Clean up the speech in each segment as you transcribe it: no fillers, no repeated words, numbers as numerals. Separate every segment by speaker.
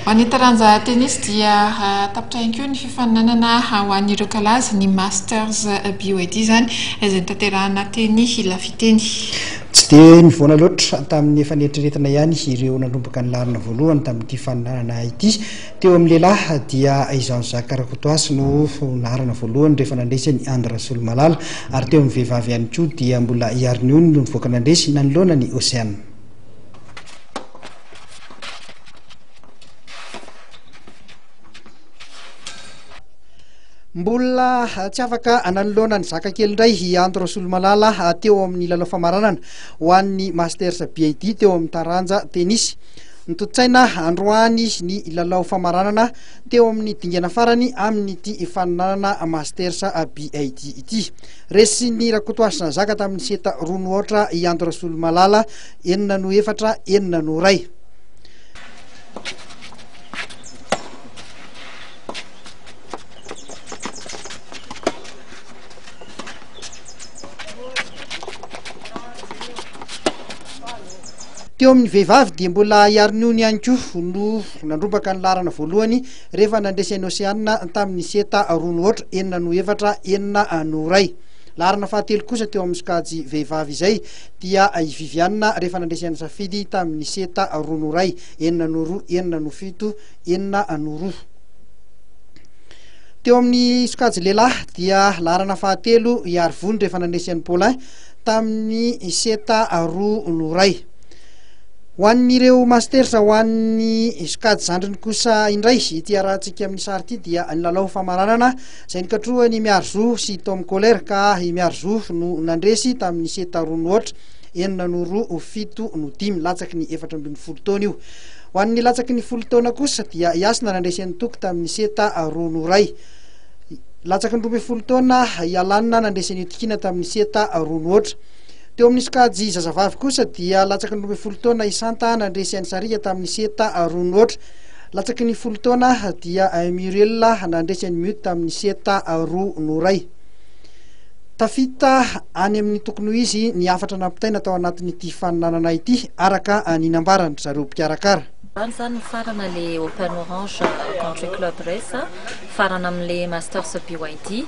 Speaker 1: Ho an'ny taranja tennis dia tapitra ihany koa ny fifaninanana ho an'ireo kalaza, ny Masters BYD izany, izay notanterahina teny Lafiteny.
Speaker 2: Tsy dia nivoana loatra tamin'ny efa neritreretina ihany ireo nanomboka ny laharana voalohany tamin'ity faninanana ity. Teo amin'ny lehilahy dia i Jean Jacques Rakotohasy no laharana voalohany rehefa nandresy an'i Andry Rasolomalala ary teo amin'ny vehivavy ihany koa dia mbola i Ariniony no nivoaka nandresy nanoloana ny Ocean. Mbola tsy afaka nanoloana ny zaka kely indray i Andro Rasolomalala teo amin'ny lalao famaranana ho an'ny Masters BAD teo amin'ny taranja tenisy. Notontosaina androany ny lalao famaranana teo amin'ny dingana farany amin'ity faninanana Masters BAD ity. Resin'ny Rakotohasina Zaka tamin'ny seta roa no aotra i Andro Rasolomalala enina no efatra, enina no iray. Teo amin'ny vehivavy dia mbola i Ariniony ihany koa no nandrombaka ny laharana voalohany rehefa nandresy an'i Oceane tamin'ny seta roa no aotra, enina no efatra, enina no iray. Laharana fahatelo kosa teo amin'ny sokajy vehivavy izay dia i Viviane rehefa nandresy an'i Safidy tamin'ny seta roa no iray, enina no roa, enina no fito, enina no roa. Teo amin'ny sokajy lehilahy dia laharana fahatelo i Arivony rehefa nandresy an'i Paulin tamin'ny seta roa no iray. Ho an'ireo Masters ho an'ny sokajy zandriny kosa indray ity arahantsika amin'ny sary ity dia ny lalao famaranana izay nikatrohan'i Miarizo sy Tom Kohler ka i Miarizo no nandresy tamin'ny seta roa no aotra, enina no roa, fito no dimy, latsaky ny 14 taona io. Ho an'ny latsaky ny folo taona kosa dia i Hasina nandresy an'i Toky tamin'ny seta roa no iray. Latsaky ny 12 taona i Alan nandresy an'i Otikina tamin'ny seta roa no aotra. Teo amin'ny sokajy zazavavy kosa dia latsaky ny 12 taona i Santa nandresy an'i Sarika tamin'ny seta roa no aotra. Latsaky ny folo taona dia Muriel nandresy an'i Mute tamin'ny seta roa no iray. Tafita any amin'ny tokony ho izy ny hafatra nampitaina tao anatin'ity faninanana ity, araka ny nambaran-dry zareo mpikarakara.
Speaker 3: Androany izany mifarana le Open Orange Country Club Race, mifarana amin'le Masters BYD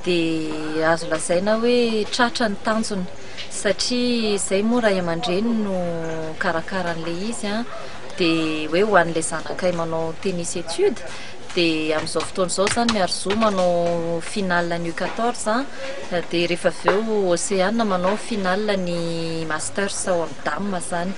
Speaker 3: dia azo lazaina hoe tratra ny tanjona satria izay moa ray aman-dreny no mikarakara an'ilay izy dia hoe ho an'ilay zanakay manao tennis étude Dia amin'izao fotoana izao izany Miarizo manao finale ny U 14 dia rehefa avy eo Oceane manao finale ny Masters ao amin'ny Dame izany.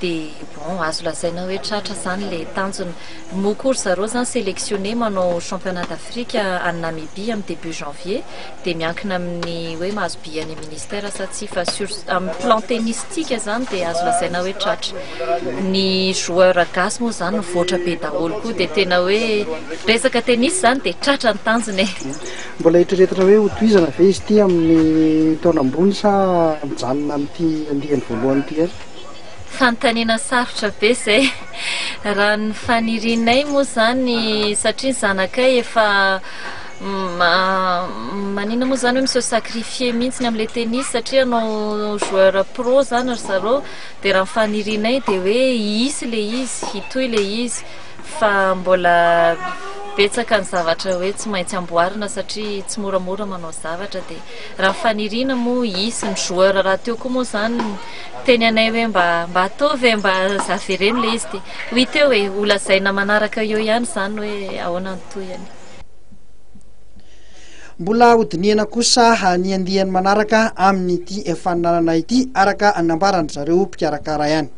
Speaker 3: Dia bon azo lazaina hoe tratra izany ilay tanjona. Moa koa ry zareo izany sélectionné manao championnat d'Afrique any Namibie amin'ny début janvier dia miankina amin'ny hoe mahazo billet any ministère sa tsia fa sur amin'ny plan tennistique izany dia azo lazaina hoe tratra. Ny joueur gasy moa izany mivoatra be daholo koa dia tena hoe resaka tennis izany dia tratra ny tanjona e.
Speaker 2: Mbola eritreretina hoe hotohizana ve izy ity amin'ny taona ambony sa mijanona amin'ity andiany voalohany ity ihany?
Speaker 3: Fanontaniana sarotra be izay. Raha ny fanirianay moa izany satria ny zanakay efa Maninona moa zany hoe mi-se sacrifier mihitsy amin'ilay tennis satria hanao joueur pro zany ry zareo dia raha ny fanirianay dia hoe hisy ilay izy, hitohy ilay izy fa mbola betsaka ny zavatra hoe tsy maintsy amboarina satria tsy moramora manao zavatra dia raha ny faniriana moa hisy, ny joueur rahateo koa moa zany miteny anay hoe mba mba ataovy e, mba avereno ilay izy dia ho hita eo e, ho lazaina manaraka eo ihany izany hoe ahoana ny tohiny.
Speaker 2: Mbola hodinihana kosa ny andiany manaraka amin'ity faninanana ity, araka ny nambaran-dry zareo mpikarakara ihany.